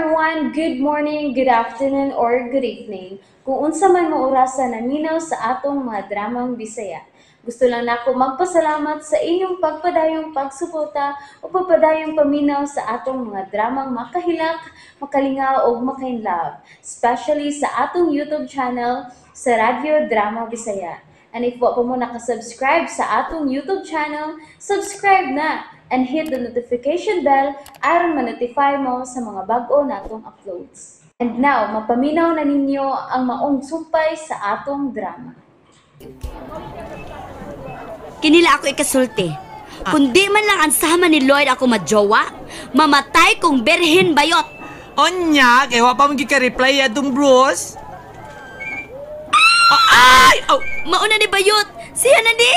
Everyone! Good morning, good afternoon, or good evening. Kung unsa man mo orasa naminaw sa atong mga dramang Bisaya. Gusto lang nako magpasalamat sa inyong pagpadayong pagsuporta o pagpadayong paminaw sa atong mga dramang makahilak, makalingaw ug makainlove, especially sa atong YouTube channel sa Radyo Drama Bisaya. And if wa pa mo nakasubscribe sa atong YouTube channel, subscribe na and hit the notification bell aron ma-notify mo sa mga bag-o natong uploads. And now, mapaminaw na ninyo ang maong sumpay sa atong drama. Kinila ako ikasulti. Kundi man lang ang sama ni Lloyd ako majowa, mamatay kong berhin bayot. Onya, kay wa pa man ka-reply atong Bruce. Oh, ay! Oh, Mauna ni bayot, siya na ni!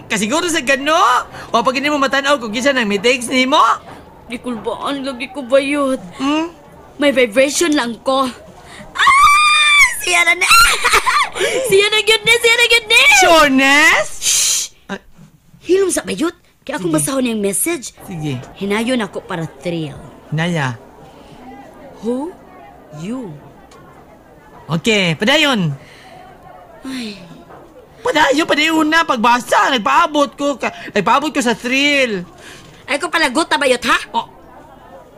Kasiguro sa gano. Wa pa gini mo matanaw kung kinsa nang may text nimo. Gikulbaan lagi ko bayot. Hmm? May vibration lang ko. Ah! Siya na ni! Siya na gyud ni! Siya na gyud ni! Sureness? Hilom sa bayot, kaya akong basahon niyang message. Sige. Hinayon ako para thrill. Naya. Who? You. Okay, padayon. Ay, Padayon, padayon na. Pagbasa, nagpaabot ko. Nagpaabot ko sa thrill. Ay ko palagot na bayot, ha? Oh,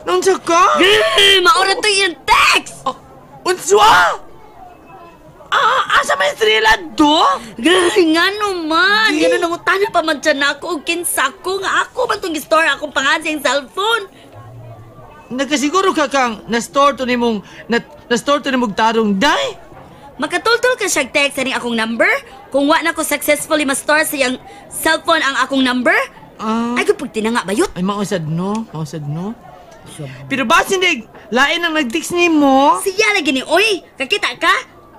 unsa ka? Eh, maura to yung text! Oh, unsa? Ah, asa may thrill adto? Gay, nga naman! Nga nangutana pa man dyan ako og kinsa ko nga ako man tong store akong pangalan sa iyang cellphone. Nagkasiguro ka kang na-store to nimong na-store to nimong tarong day? Makatultol ka siyang text sa akong number? Kung wa na ko successfully ma-store sa iyang cellphone ang akong number? Ah. Ay, kung pagtinanga bayot. Ay, mausad no, mausad no. Pero basin dig, lain ang nag-text nimo. Siya lagi ni, oy, kakita ka?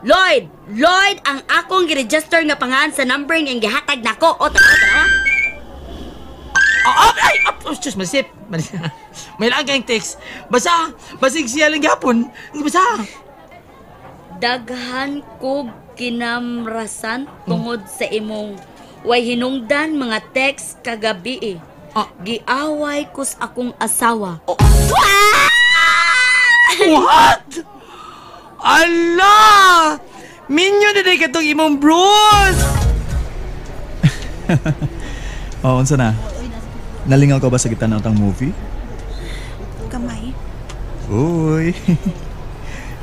Lloyd! Lloyd ang akong giregister nga pangalan sa number nga gihatag nako. O, tanawa, tanawa. Ah, ah, ay, ah, oh, Diyos, masip. May lang kayong text. Basa, basig siya lang gapon. Basa. Daghan kog kinamrasan tungod sa imong way hinungdan mga text kagabi eh. Ah. Giaway ko sa akong asawa. Oh. What? Ala! Minyo na day katong imong Bruce! Oh, unsa na? Nalingaw ka ba sa gitan-aw tang movie? Gamay. Uy.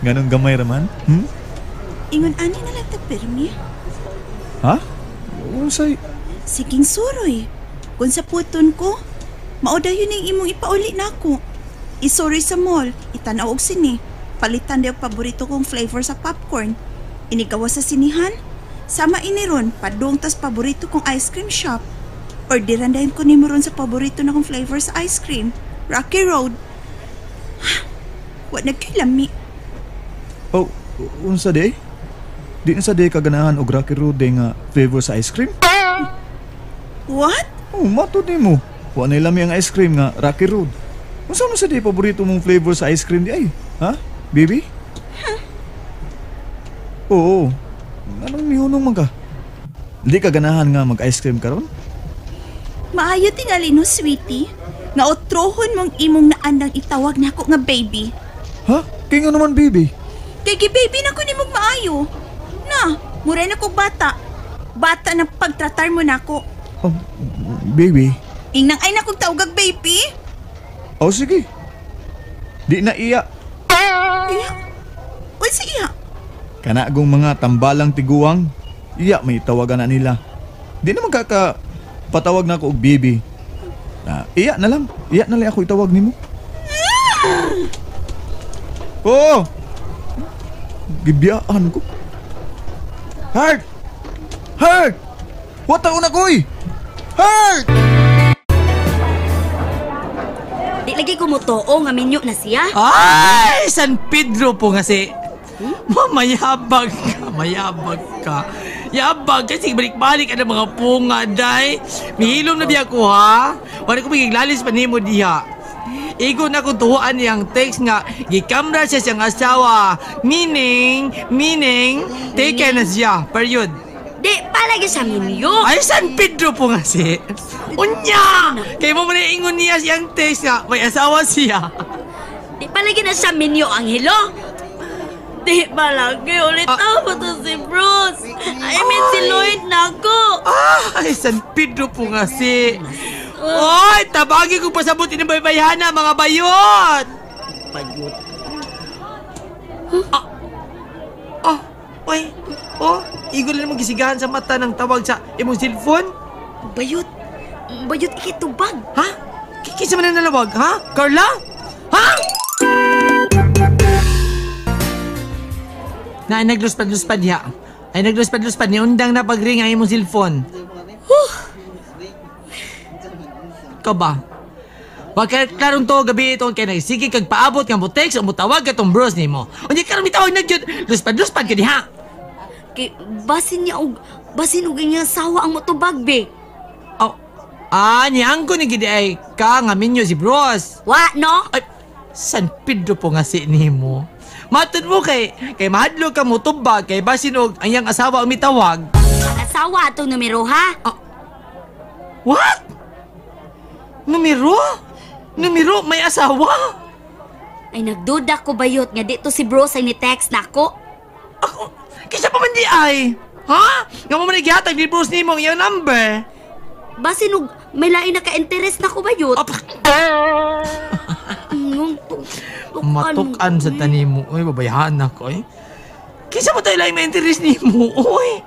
Nganong gamay raman? Hmm? Ingon ani na lang tagpirmi. Ha? Unsay? Siging suroy. Kung sa puton ko, mao dayon ning imong ipauli nako. Isuroy sa mall, itanaw og sine. Palitan daw paborito kong flavor sa popcorn. Inigawa sa sinihan. Sama ini ron, padung tas paborito kong ice cream shop. Orderan dayon ko nimo ron sa paborito na kong flavor sa ice cream. Rocky Road. Wa nagkilami. Oh, unsa day? Di na sa day kaganahan og Rocky Road day nga flavor sa ice cream? What? Oh, matod nimo. Wa na lami ang ice cream nga Rocky Road. Unsa man sa day paborito mong flavor sa ice cream di ay? Ha? Baby? Oo. Anong mihunong man ka? Di ka ganahan nga mag-ice cream karon? Maayo tingali no, sweetie. Nga otrohon mong imong naandang itawag nako nga baby. Ha? Kay nga naman, baby. Kay gi-baby na ko nimog maayo. Na, muray na kog bata. Bata na pagtratar mo nako. Oh, baby. Ingnang ay nakog tawgag baby. Oh, sige. Di na iya. Iya. Unsa iya? Kanagong mga tambalang tiguang, iya may tawagan na nila. Di naman kaka patawag na ako og baby. Ah, iya na lang. Iya na lang ako itawag nimo. Oo. Gibiyaan ko. Heart! Heart! What na koy? Heart! Di lagi ko motoo nga minyo na siya. Ay, San Pedro po nga si. Mayabag ka, mayabag ka. Yabag kasi balik-balik ang mga punga, day. Mihilom na biya ko, ha? Wala ko magiglalis pa nimo diha. Igo na kung tuhuan niyang text nga gikamra siya siyang asawa. Meaning, taken na siya. Period. Di pa lagi siya minyo. Ay, San Pedro po nga si. Unya! Kay mo man ingon niya siyang text nga, may asawa siya. Di palagi na siya minyo ang hilo. Di palagi ulit pa to si Bruce. I mean si Lloyd na ako. Ay, San Pedro po nga si. Oy, tabagi kong pasabot ini baybayhana mga bayot. Bayot. Huh? Oy, oh, igol na mong gisigahan sa mata ng tawag sa imong cellphone. Bayot. Bayot ikitubag. Ha? Kikisa man ang nalawag, ha? Carla? Ha? Na ay nagluspad-luspad niya. Ay nagluspad-luspad ni undang na pagring ang imong cellphone. Huh. Ikaw ba? Wag klarong to gabi ito kay nagsige kag paabot nga mo text o motawag katong bros nimo. Unya karon mitawag na gyud, luspad-luspad ka diha. Kay basin niya og basin og iyang asawa ang motubag be. Oh, niyangko ni gid ay ka nga minyo si bros. Wa no? Ay, San Pedro po nga si nimo. Matud mo kay mahadlok ka motubag kay basin og ang iyang asawa ang mitawag. Ang asawa atong numero ha? What? Numero? Numero? May asawa? Ay nagduda ko bayot nga dito si bro sa ni-text nako. Ako, kisa pa man di ay. Ha? Nga mo man gihatag ni Bruce nimo ang iyang number. Basin og may lain na ka-interest nako bayot. Matukan sa tanimo. Uy, babayaan ako eh. Kisa pa tayo lain may interest nimo. Uy.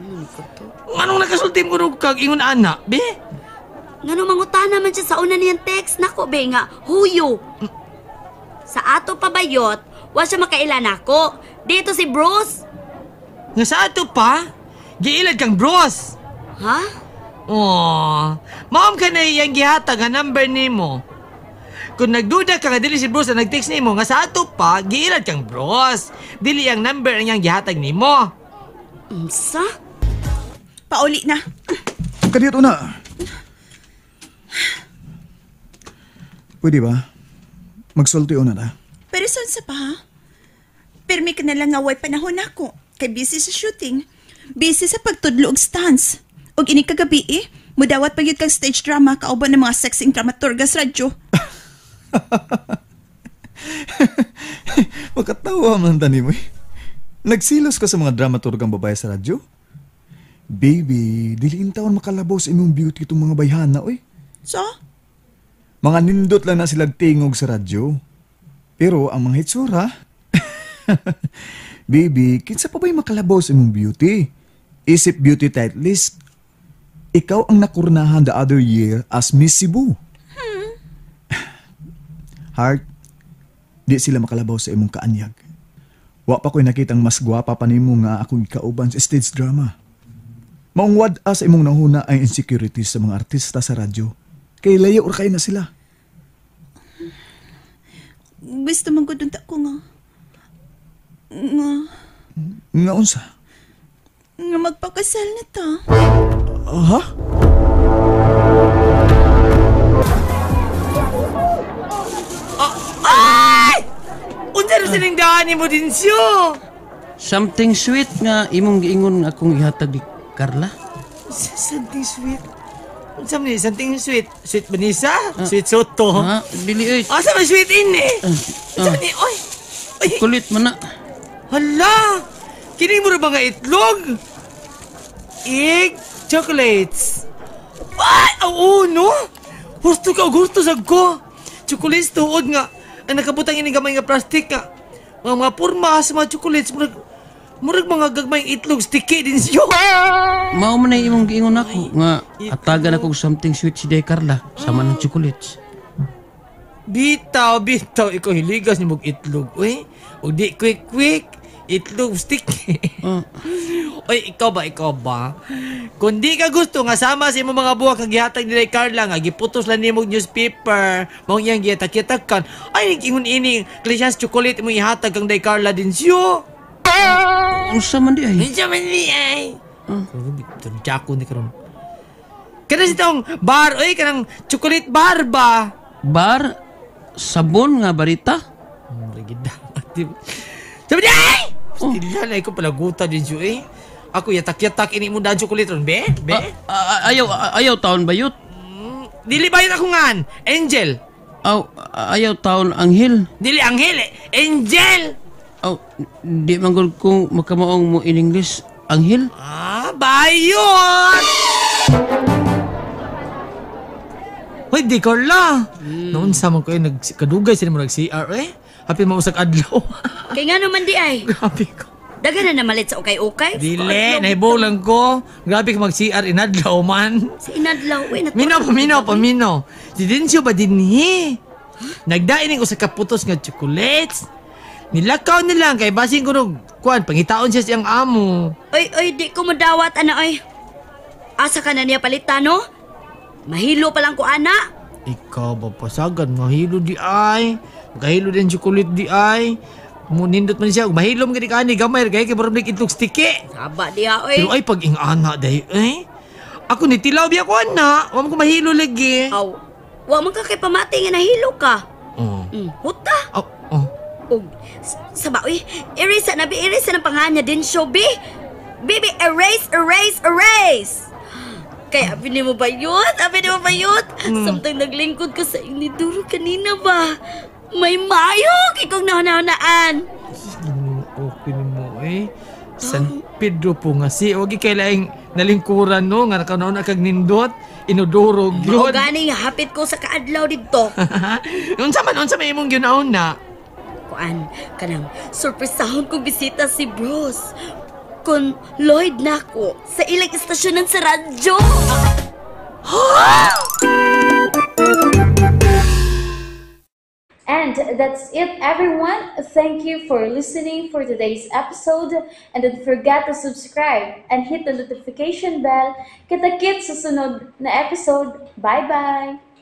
Anong nakasulti mo kag ingon ana, be? Ngano mangutana man siya sa una niyang text nako be nga huyo. Sa ato pa bayot, wa siya makaila nako. Dito si Bruce. Nga sa ato pa? Giilad kang Bruce. Ha? Oh, maom ka na iyang gihatag nga number nimo. Kung nagduda ka nga dili si Bruce ang nag-text nimo nga sa ato pa, giilad kang Bruce. Dili ang number ang iyang gihatag nimo. Unsa? Pauli na. Kadiyot una. Pwede ba? Magsulti una ta. Pero saan sa pa ha? Pirmi ka na lang nga way panahon ako. Kay busy sa shooting. Busy sa pagtudlo og stunts. Og ini kagabi eh, mudawat pa gyud kag stage drama kauban ng mga sexing dramaturgas radyo. Makatawa man tani mo eh. Nagsilos ka sa mga dramaturgang babae sa radyo? Baby, dili taon makalabaw sa imong beauty itong mga bayhana oy. So? Mga nindot lang na silang tingog sa radyo. Pero ang mga hitsura, baby, kinsa pa ba'y makalabaw sa imong beauty? Isip beauty titleist, ikaw ang nakurnahan the other year as Miss Cebu. Heart, di sila makalabaw sa imong kaanyag. Wa pa ko'y nakitang mas gwapa pa nimo nga akong ikauban sa stage drama. Maong wad-a sa imong nahuna ang insecurities sa mga artista sa radyo. Kay layo or kayo na sila. Gusto man ko dun ta ko nga. Nga unsa? Nga magpakasal na ta. Ha? Ay! Unsa rin sining daan mo din siyo? Something sweet nga imong giingon nga akong ihatag ni Carla. Something sweet? Unsa man ni something sweet? Sweet banisa? Sweet soto? Ha? Dili oy. Asa man sweet ini? Unsa man ni? Oy. Oy. Kulit man na. Hala! Kini mo ra ba nga itlog? Egg chocolates. Ay, oo no. Gusto ka gusto sa ko. Chocolates tuod nga ang nakabutang ini gamay nga plastic nga. Mga porma sa mga chocolates murag mga gagmayng itlog sticky din siyo. Mao man ay imong giingon ako nga atagan ako something sweet si Day Carla sama ng chocolates. Bitaw, ikaw hiligas ni mog itlog, uy. Og di quick itlog sticky. Oy, ikaw ba? Kung di ka gusto nga sama sa imong mga buwak nga gihatag ni Carla nga giputos lang nimo newspaper, mao iyang gihatak-hatakan. Ay, ingon ini, klasias chocolate imong ihatag kang Day Carla din siyo. Unsa man di ay? Unsa man di ay? Tunjako ni karon. Kana si tong bar, oy, kanang chocolate bar ba? Bar? Sabon nga barita? Rigida. Sabi di ay! Stila na ikaw palaguta din siyo eh. Ako yatak-yatak ini mo daan chocolate ron, be? Be? Ayaw taon bayot? Dili bayot ako ngan. Angel. Aw, ayaw taon anghel. Dili anghel eh, angel. Aw, di man gud kung makamaong mo in English, anghel. Ah, bayot! Hoy, di Carla. Noon sa man ko eh, kadugay sila mo nag-CR eh. Happy mausag adlaw. Kay nga naman di ay. Grabe ko. Dagan na namalit sa ukay-ukay. Dili, nahibaw lang ko. Grabe ka mag-CR inadlaw man. Sa inadlaw, uy. Minaw, paminaw, paminaw. Si Dencio ba dinhi? Nagdain ang usa ka putos nga chocolates. Nilakaw nilang kay basin ko nog kuan pangitaon siya siyang amo. Oy, oy, di ko madawat, ana, oy. Asa ka na niya palitan, no? Mahilo pa lang ko, ana. Ikaw ba pasagan mahilo di ay. Makahilo din chocolate di ay. Munindot man siya, mahilo man gani kani gamay kay kay murag itlog stiki. Saba diha, oy. Pero ay pag ing ana day eh. Ako ni tilaw biya ko ana, wa man ko mahilo lagi. Aw, wa man ka kay pamati nga nahilo ka. Oh. Huta. Oh, oh. Og, saba, oy. Erase na, bi, erase na ang pangalan niya din, show, bi. Baby, erase, erase, erase! Kaya abi nimo ba yun? Abi nimo ba yun? Samtang naglingkod ko sa iniduro kanina ba? May mayo! Kikong nahunahunaan. Okay mo eh. San Pedro po nga si. Wag kay laing nalingkuran no nga nakanaon kag nindot inodoro Mao gyud. gani nga hapit ko sa kaadlaw didto. Unsa man imong ginaon na? Kuan, kanang surpresahon kong bisita si Bruce. Kun Lloyd nako sa ilang istasyonan sa radyo. And that's it, everyone. Thank you for listening for today's episode. And don't forget to subscribe and hit the notification bell. Kita-kits sa sunod na episode. Bye-bye!